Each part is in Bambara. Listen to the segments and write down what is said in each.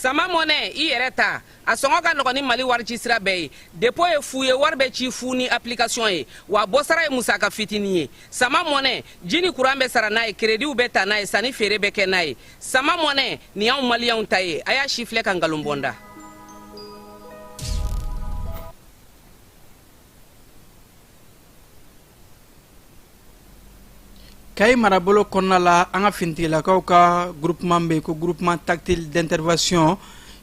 Sama Money, i yɛrɛ ta, a sɔngɔ ka nɔgɔn ni Mali warici sira bɛɛ ye. Dépôt ye fu ye, wari bɛ ci fu ni application ye, wa bɔsara ye musaka fitinin ye. Sama Money, ji ni kuran bɛ sara n'a ye, créditw bɛ ta n'a ye, sanni feere bɛ kɛ n'a ye. Sama Money, nin y'anw maliyɛnw ta ye. A y'a si filɛ ka nkalon bɔ n da. Kayi marabolo kɔnɔna la, an ka finitigilakaw ka groupement bɛ yen ko Groupement tactique d'intervention,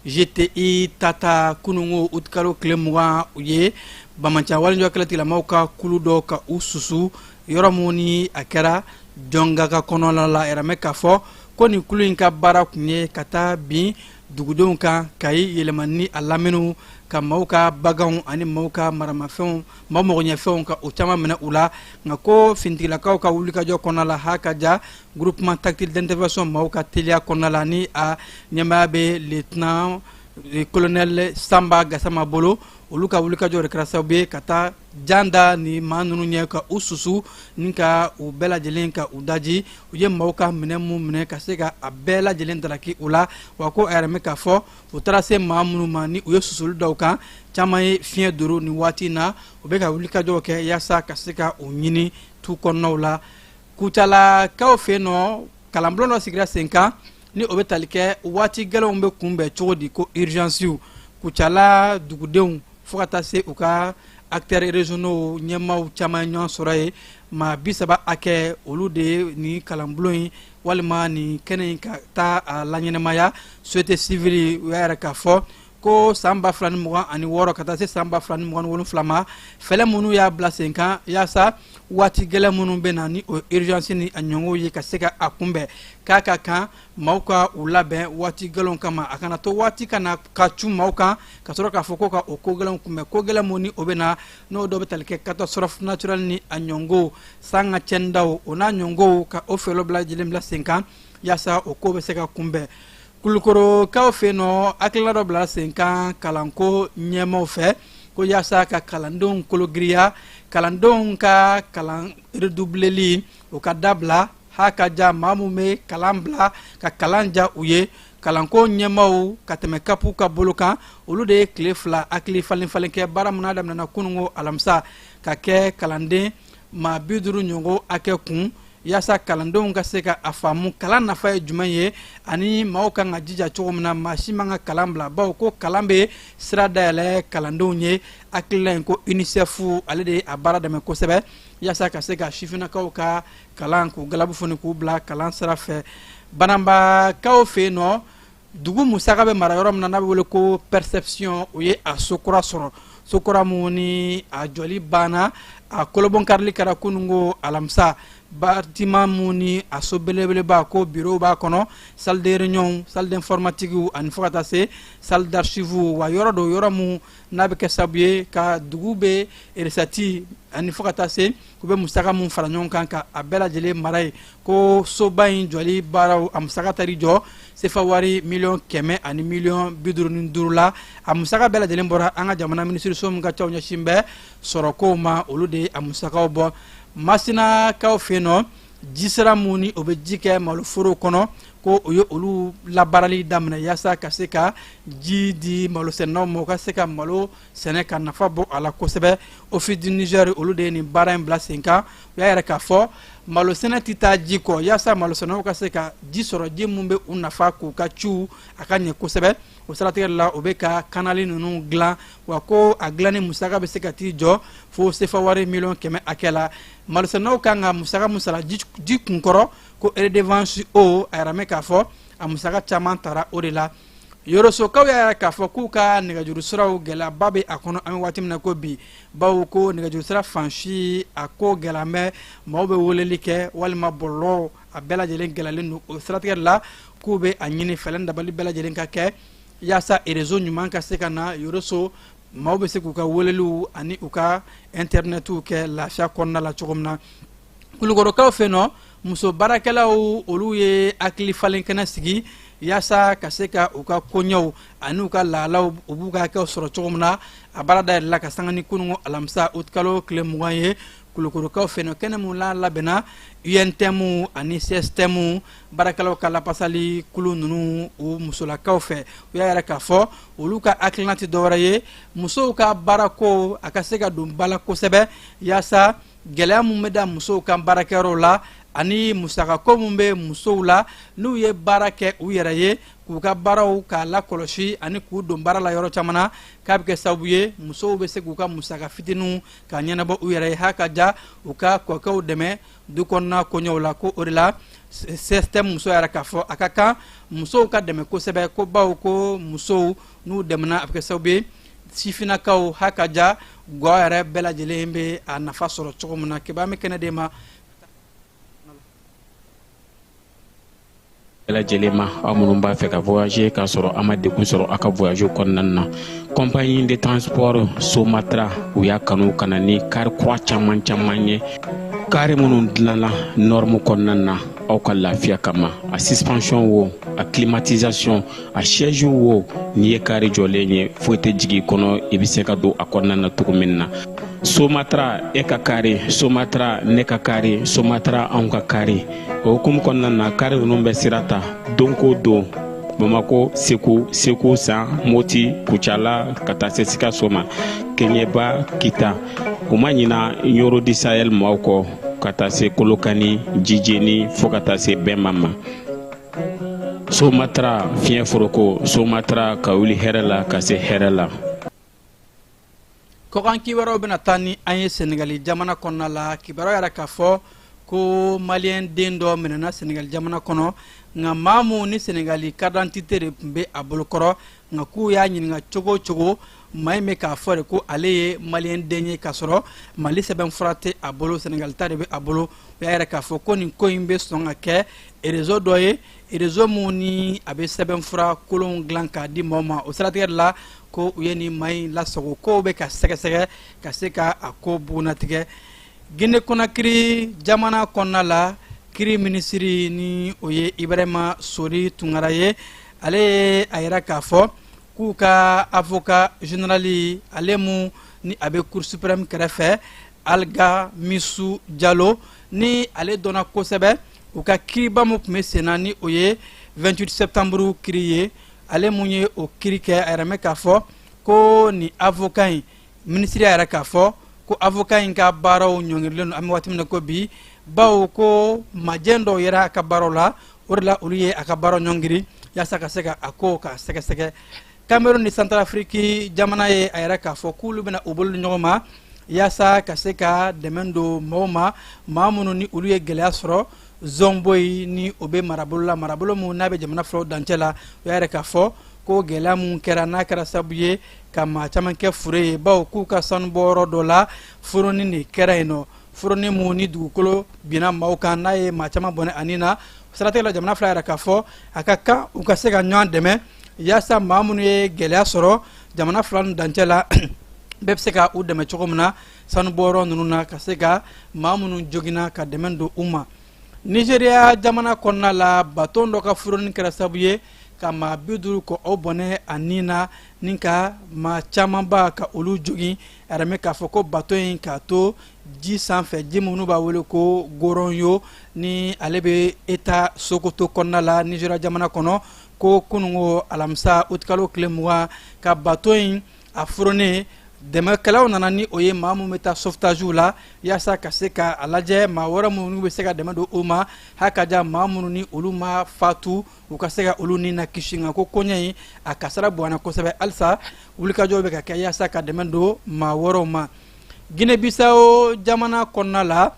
GTI Tata, kununko utikalo tile 20, u ye banbaanci walijɔ kɛlɛtigilamaw ka kulu dɔ ka u susu yɔrɔ min ni a kɛra Jɔngaka kɔnɔna la. Yɛrɛmɛ k'a fɔ ko nin kulu in ka baara kun ye ka taa bin dugudenw kan Kayi yɛlɛma ni a laminiw, ka maaw ka baganw ani maaw ka maramafɛnw, maaw magoɲɛfɛnw, ka o caman minɛ u la. Nka ko finitigilakaw ka wulikajɔ kɔnɔna la, ha ka ja Groupement tactique d'intervention maaw ka teliya kɔnɔna la, ni a ɲɛmaaya bɛ lieutenant colonel Sanba Gasama bolo, olu ka wulikajɔ de kɛra sababu ye ka taa jan da ni maa ninnu ɲɛ, ka u susu ni ka u bɛɛ lajɛlen ka u daji. U ye maaw ka minɛ mun minɛ, ka se ka a bɛɛ lajɛlen daraki u la. Wa ko a yɛrɛ k'a fɔ u taara se maa minnu ma ni u ye susuli dɔw kan, caman ye fiɲɛ duuru. Nin waati in na, u bɛ ka wulikajɔw kɛ yaasa ka se ka u ɲini tu kɔnɔnaw la. Kucalakaw fɛ yen nɔ, kalanbulon dɔ sigira sen kan ni o bɛ tali kɛ waati gɛlɛnw bɛ kunbɛn cogo di, ko urgencew. Kucala dugudenw fo ka taa se u ka acteurs régionaux ɲɛmaaw caman ye ɲɔgɔn sɔrɔ yen. Maa 30 hakɛ, olu de ye nin kalanbulon in walima nin kɛnɛ in ka taa a laɲɛnamaya. Société civile, u y'a yɛrɛ k'a fɔ ko san 2026 ka taa se san 2027 ma, fɛlɛ minnu y'a bila sen kan yaasa waati gɛlɛn minnu bɛ na ni o urgence ni a ɲɔgɔnw ye, ka se ka a kunbɛn, k'a ka kan maaw ka u labɛn waati gɛlɛnw kama, a kana to waati ka na ka cu maaw kan ka sɔrɔ k'a fɔ ko ka o ko gɛlɛnw kunbɛn. Ko gɛlɛn mun ni o bɛ na, n'o dɔ bɛ tali kɛ catastrophe naturelle ni a ɲɔgɔnw, san ka cɛndaw, o n'a ɲɔgɔnw, ka o fɛɛrɛ bɛɛ lajɛlen bila sen kan yaasa o ko bɛ se ka kunbɛn. Kulukorokaw fɛ yen nɔ, hakilina dɔ bila sen kan kalanko ɲɛmaaw fɛ ko yaasa ka kalandenw kologiriya, kalandenw ka kalan redoubleli o ka dabila. Ha ka ja maa min bɛ kalan bila ka kalan ja u ye. Kalanko ɲɛmaaw ka tɛmɛ CAP ka bolo kan, olu de ye tile 2 hakili falen falen kɛ baara min daminɛna kununko alamisa, ka kɛ kalanden maa 50 ɲɔgɔn hakɛ kun, yaasa kalandenw ka se ka a faamu kalan nafa ye jumɛn ye ani maaw kan ka jija cogo min na, maa si man ka kalan bila, bawo ko kalan bɛ sira dayɛlɛ kalandenw ye. Hakilila in ko UNICEF ale de ye a baara dɛmɛ kosɛbɛ yaasa ka se ka sifinnakaw ka kalan k'u galabu foni k'u bila kalan sira fɛ. Bananbakaw fɛ yen nɔ, dugu musaka bɛ mara yɔrɔ min na n'a bɛ wele ko perception, o ye a so kura sɔrɔ, so kura mun ni a jɔli banna, a kolobɔnkarili kɛra kununko alamisa. Bâtiment mun ni a so belebeleba ko bureau b'a kɔnɔ, salle de réunion, salle d'informatique ani fo ka taa se salle d'archive. Wa yɔrɔ don, yɔrɔ mun n'a bɛ kɛ sababu ye ka dugu bɛ recette ani fo ka taa se u bɛ musaka mun fara ɲɔgɔn kan ka a bɛɛ lajɛlen mara ye. Ko soba in jɔli baaraw, a musaka taar'i jɔ sefa wari miliyɔn 155 miliyɔn la. A musaka bɛɛ lajɛlen bɔra an ka jamana minisiriso min ka caw ɲɛsin bɛ sɔrɔkow ma, olu de ye a musakaw bɔ. Masinakaw fɛ yen nɔ, jisira mun ni o bɛ ji kɛ maloforo kɔnɔ, ko o ye olu labaarali daminɛ yaasa ka se ka ji di malosɛnɛnaw ma, u ka se ka malo sɛnɛ ka nafa bɔ a la kosɛbɛ. Office du Niger, olu de ye nin baara in bila sen kan. U y'a yɛrɛ k'a fɔ malo sɛnɛ tɛ taa ji kɔ, yaasa malosɛnɛnaw ka se ka ji sɔrɔ, ji mun bɛ u nafa k'u ka ciw a ka ɲɛ kosɛbɛ. O siratigɛ la, u bɛ ka kanali ninnu dilan. Wa ko a dilanni musaka bɛ se ka t'i jɔ fo sefa wari miliyɔn 100 hakɛ la. Malosɛnɛnaw kan ka musaka mun sara ji kunkɔrɔ, ko redevance, o a yɛrɛ mɛn k'a fɔ a musaka caman tara o de la. Yorosokaw y'a yɛrɛ k'a fɔ k'u ka nɛgɛjuru siraw, gɛlɛyaba bɛ a kɔnɔ an bɛ waati min na ko bi, bawo ko nɛgɛjuru sira fan si a ko gɛlɛya bɛ, maaw bɛ weleli kɛ walima bɔlɔlɔ, a bɛɛ lajɛlen gɛlɛyalen don. O siratigɛ la, k'u bɛ a ɲini fɛɛrɛ dabali bɛɛ lajɛlen ka kɛ yaasa réseau ɲuman ka se ka na Yoroso, maaw bɛ se k'u ka weleliw ani u ka internetiw kɛ lafiya kɔnɔna la cogo min na. Kulukɔrɔkaw fɛ nɔ, muso baarakɛlaw, olu ye hakili falen kɛnɛ sigi yaasa ka se ka u ka koɲɛw ani u ka laalaw, u b'u ka hakɛw sɔrɔ cogo min na. A baara dayɛlɛla ka sanga ni kununko alamisa utikalo tile 20 ye. Kulukorokaw fɛ yen, kɛnɛ min la labɛnna UNTM ani CSTM baarakɛlaw ka lapasali kulu ninnu, u musolakaw fɛ. U y'a yira k'a fɔ olu ka hakilina tɛ dɔwɛrɛ ye, musow ka baarako a ka se ka don ba la kosɛbɛ, yaasa gɛlɛya min bɛ da musow kan baarakɛyɔrɔw la ani musakako min bɛ musow la n'u ye baara kɛ u yɛrɛ ye, k'u ka baaraw k'a lakɔlɔsi ani k'u don baara la yɔrɔ caman na, k'a bɛ kɛ sababu ye musow bɛ se k'u ka musaka fitininw ka ɲɛnabɔ u yɛrɛ ye, h'a ka ja u ka kɔkɛw dɛmɛ du kɔnɔna koɲɛw la. Ko o de la CSTM muso yɛrɛ k'a fɔ a ka kan musow ka dɛmɛ kosɛbɛ, ko bawo ko musow n'u dɛmɛna, a bɛ kɛ sababu ye sifinnakaw, h'a ka ja gwa yɛrɛ bɛɛ lajɛlen bɛ a nafa sɔrɔ cogo min na. Keba, an bɛ kɛnɛ d'e ma. Bɛɛ lajɛlen ma, aw minnu b'a fɛ ka voyager k'a sɔrɔ a ma degun sɔrɔ a ka voyage kɔnɔna na, compagnie de transport Somatra, u y'a kanu ka na ni kari kura caman caman ye, kari minnu dilanna norme kɔnɔna na aw ka lafiya kama. A suspension wo, a climatisation, a siège wo, n'i ye kari jɔlen ye, foyi tɛ jigin i kɔnɔ, i bɛ se ka don a kɔnɔna na cogo min na. Somatra, e ka kari Somatra, ne ka kari Somatra, anw ka kari. O hukumu kɔnɔna na, kari ninnu bɛ sira ta don ko don Bamako, Segu, Segu San, Moti, Kucala, ka taa se Sikaso ma, Keɲeba, Kita. U ma ɲina Ɲoro du Sahel maaw kɔ, ka taa se Kolokani, Jijeni, fo ka taa se Bɛnba ma. Somatra, fiɲɛ foroko Somatra, ka wuli hɛrɛ la ka se hɛrɛ la. Kɔkan kibaruyaw bɛna taa ni an ye Senegali jamana kɔnɔna la. Kibaruya yɛrɛ k'a fɔ ko maliyɛn den dɔ minɛna Senegali jamana kɔnɔ, nka maa mun ni Senegali carte d'identité de tun bɛ a bolokɔrɔ, nka k'u y'a ɲininka cogo o cogo, maa in bɛ k'a fɔ de ko ale ye maliyɛn den ye, k'a sɔrɔ Mali sɛbɛnfura tɛ a bolo, Senegali ta de bɛ a bolo. U y'a yɛrɛ k'a fɔ ko nin ko in bɛ sɔn ka kɛ réseau dɔ ye, réseau mun ni a bɛ sɛbɛnfura kolonw dilan k'a di maaw ma. O siratigɛ de la ko u ye nin maa in lasago, kow bɛ ka sɛgɛsɛgɛ ka se ka a ko bugunnatigɛ. Guinée Conakry jamana kɔnɔna la, kiri minisiri ni o ye Ibrahima Sori Tunkara ye, ale ye a yira k'a fɔ k'u ka avocat général, ale mun ni a bɛ Cour suprême kɛrɛfɛ, Algamisu Jalo, ni ale dɔnna kosɛbɛ u ka kiriba min tun bɛ sen na, ni o ye 28 septembre kiri ye, ale mun ye o kiri kɛ, a yɛrɛ mɛ k'a fɔ ko nin avocat in, minisiri y'a yɛrɛ k'a fɔ ko avocat in ka baaraw ɲɔngirilen don an bɛ waati min na ko bi, bawo ko majɛ dɔw yera a ka baaraw la. O de la olu ye a ka baaraw ɲɔngiri yaasa ka se ka a ko ka sɛgɛsɛgɛ. Cameroun ni Centrafrique jamana ye a yɛrɛ k'a fɔ k'olu bɛna u bolo di ɲɔgɔn ma yaasa ka se ka dɛmɛ don maaw ma, maa minnu ni olu ye gɛlɛya sɔrɔ Zɔnboyi, ni o bɛ marabolo la, marabolo min n'a bɛ jamana filaw dancɛ la. U y'a yɛrɛ k'a fɔ ko gɛlɛya mun kɛra, n'a kɛra sababu ye ka maa caman kɛ fure ye, bawo k'u ka sanubɔyɔrɔ dɔ la, foroni de kɛra yen nɔ, foroni mun ni dugukolo binna maaw kan, n'a ye maa caman bɔnɛ a ni na. Siratigɛ la, jamana fila yɛrɛ k'a fɔ a ka kan u ka se ka ɲɔgɔn dɛmɛ yaasa maa minnu ye gɛlɛya sɔrɔ jamana fila ninnu dancɛ la, bɛɛ bɛ se ka u dɛmɛ cogo min na sanubɔyɔrɔ ninnu na, ka se ka maa minnu joginna ka dɛmɛ don u ma. Nizeriya jamana kɔnɔna la, baton dɔ ka foroni kɛra sababu ye ka maa 50 ka o bɔnɛ a ni na, ni ka maa camanba ka olu jogin. A yɛrɛ k'a fɔ ko bato in k'a to ji sanfɛ, ji minnu b'a wele ko Goronyo, ni ale bɛ État Sokoto kɔnɔna la Nizeriya jamana kɔnɔ, ko kununko alamisa utikalo tile 20, ka bato in a foronnen, dɛmɛkɛlaw nana ni o ye, maa minnu bɛ taa sauvetage la yaasa ka se ka a lajɛ maa wɛrɛ minnu bɛ se ka dɛmɛ don u ma, h'a ka ja maa minnu ni olu ma fatu, u ka se ka olu ni na kisi. Nka ko koɲɛ in a kasara bonyana kosɛbɛ, halisa wulikajɔw bɛ ka kɛ yaasa ka dɛmɛ don maa wɛrɛw ma. Guinée Bissau jamana kɔnɔna la,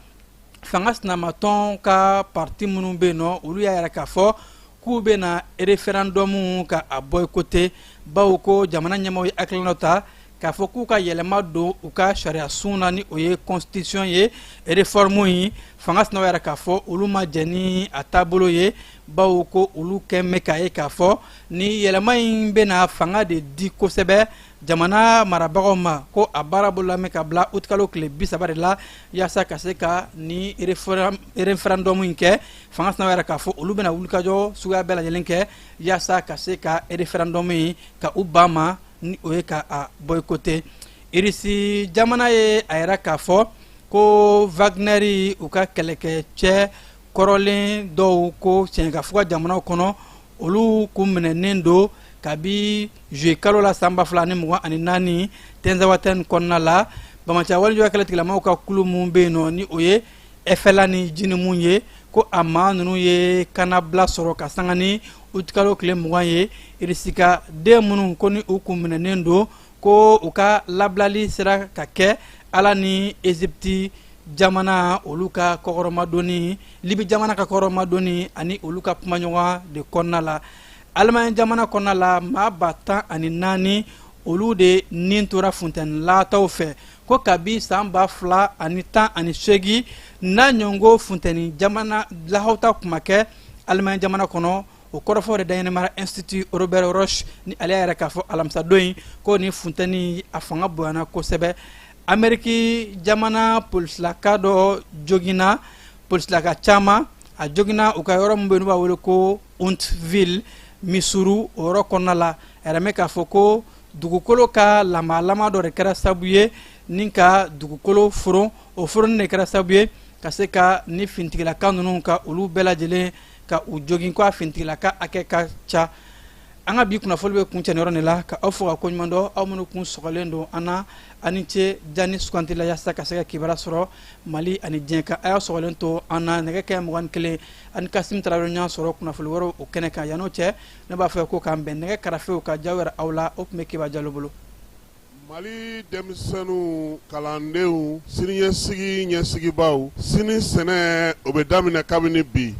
fanga sinamatɔn ka parti minnu bɛ yen nɔ, olu y'a yɛrɛ k'a fɔ k'u bɛna référendum ka a boycotter, bawo ko jamana ɲɛmaaw ye hakilina ta k'a fɔ k'u ka yɛlɛma don u ka sariya sun na, ni o ye constitution ye, réforme in. Fanga sinaw yɛrɛ k'a fɔ olu ma jɛn ni a taabolo ye, bawo ko olu kɛn bɛ k'a ye k'a fɔ ni yɛlɛma in bɛna fanga de di kosɛbɛ jamana marabagaw ma. Ko a baara bolola mɛ ka bila utikalo tile 30 de la yaasa ka se ka ni référendum in kɛ. Fanga sinaw yɛrɛ k'a fɔ olu bɛna wulikajɔ suguya bɛɛ lajɛlen kɛ yaasa ka se ka référendum in ka u ban ma, ni o ye ka a boycotter. Irisi jamana ye a yɛrɛ k'a fɔ Ko Wagner u ka kɛlɛkɛcɛ kɔrɔlen dɔw ko senkafuga jamanaw kɔnɔ, olu kun minɛnen don kabi juillet kalo la san 2024 Tinzawatɛn kɔnɔna la. Banbaanci walejuguya kɛlɛtigilamaw ka kulu mun bɛ yen nɔ, ni o ye FLA ni JNIM ye, ko a maa ninnu ye kannabila sɔrɔ ka sanga ni utikalo tile 20 ye. Irisika den minnu ko ni u kun minɛnen don, ko u ka labilali sera ka kɛ Ala ni Ezipti jamana olu ka kɔkɔrɔmadonni, Libi jamana ka kɔkɔrɔmadonni ani olu ka kumaɲɔgɔn de kɔnɔna la. Alimaɲi jamana kɔnɔna la, maa 14,000 olu de nin tora funteni latɔw fɛ. Ko kabi san 2018 n'a ɲɔgɔn funteni jamana lahawuta kuma kɛ Alimaɲi jamana kɔnɔ. O kɔrɔfɔ de daɲɛnɛmara Institut Robert Roche ni ale y'a yɛrɛ k'a fɔ alamisadon in ko ni funteni a fanga bonyana kosɛbɛ. Ameriki jamana polisilaka dɔ joginna, polisilaka caman a joginna u ka yɔrɔ min bɛ yen n'u b'a wele ko Huntsville, Missouri, o yɔrɔ kɔnɔna la. A yɛrɛ mɛn k'a fɔ ko dugukolo ka lamalama dɔ de kɛra sababu ye ni ka dugukolo foron. O foronni de kɛra sababu ye ka se ka ni fintigilaka ninnu ka olu bɛɛ lajɛlen ka u jogin, ko a fintigilaka hakɛ ka ca. An ka bi kunnafoni bɛ kuncɛ yɔrɔ de la, ka aw fo ka koɲuman dɔn, aw minnu kun sɔgɔlen don an na ani ce jani suganti la yaasa ka se ka kibaruya sɔrɔ Mali ani diɲɛ kan. A y'a sɔgɔlen to an na nɛgɛ kɛ 21 ani Kasim Tarawele ɲɔgɔn sɔrɔ kunnafoni wɛrɛw o kɛnɛ kan. Yan'o cɛ, ne b'a fɔ ko k'an bɛn. Nɛgɛ karafew ka jaw yɛrɛ aw la, o tun bɛ Keba Jalo bolo. Mali denmisɛnninw, kalandenw, siniɲɛsigi ɲɛsigibaw, sini sɛnɛ o bɛ daminɛ kabini bi.